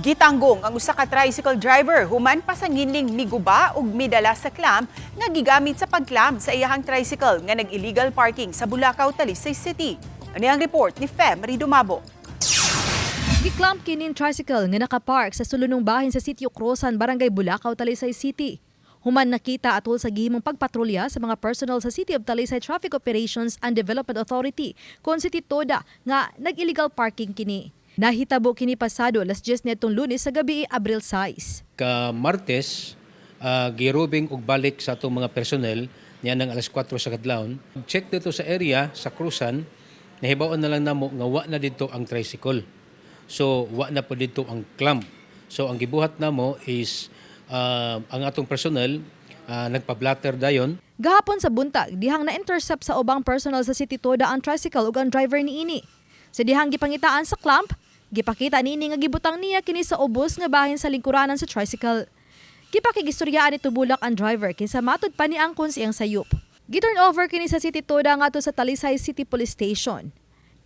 Gitanggong ang usa ka tricycle driver human pasanginling miguba ug midala sa clamp nga gigamit sa pagclamp sa iyahang tricycle nga nag-illegal parking sa Bulacau, Talisay City. Ani ang report ni Fe Marie Dumabo. Giclamp kining tricycle nga nakapark sa sulunong bahin sa Sitio Crosan, Barangay Bulacau, Talisay City. Human nakita atol sa gihimong pagpatrolya sa mga personnel sa City of Talisay Traffic Operations and Development Authority kon City Toda nga nag-illegal parking kini. Nahitabo kini pasado alas 10 niadtong Lunes sa gabi, Abril 6. Ka Martes, girubing og balik sa atong mga personnel niya ng alas 4 sa kadlawon. Check dito sa area sa Crusan, nahibaw-an na lang namo nga wa na dito ang tricycle. So wa na po dito ang clamp. So ang gibuhat namo is ang atong personnel nagpa-blotter dayon. Gahapon sa buntag, dihang na-intercept sa ubang personnel sa City Toda ang tricycle ug ang driver niini. Sa dihang gipangitaan sa clamp, gipakita niini nga gibutang niya kini sa ubos nga bahin sa lingkuranan sa tricycle. Gipakigistoryaan ni Tubulak ang driver kinsa matud pa ni angkon siyang sayop. Giturn over kini sa City Toda ngadto sa Talisay City Police Station.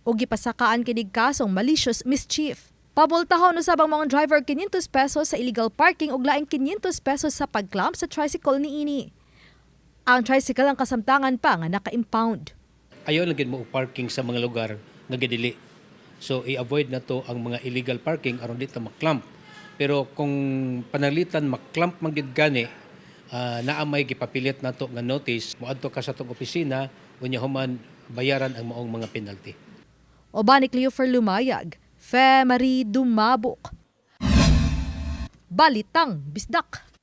Ug gipasakaan kini kasong malicious mischief. Pamultahon usab ang mga driver 500 pesos sa illegal parking ug laing 500 pesos sa pagclamp sa tricycle niini. Ang tricycle ang kasamtangan pa nga naka-impound. Ayaw lang gid mo og parking sa mga lugar nga gidili. So i-avoid na to ang mga illegal parking aron di ta maklamp. Pero kung panalitan maklamp man gid gani, naa may gipapilit nato nga notice, moadto ka sa atong opisina unya human bayaran ang maong mga penalty. Uban ni Cleofer Lumayag, Fe Marie Dumabok. Balitang Bisdak.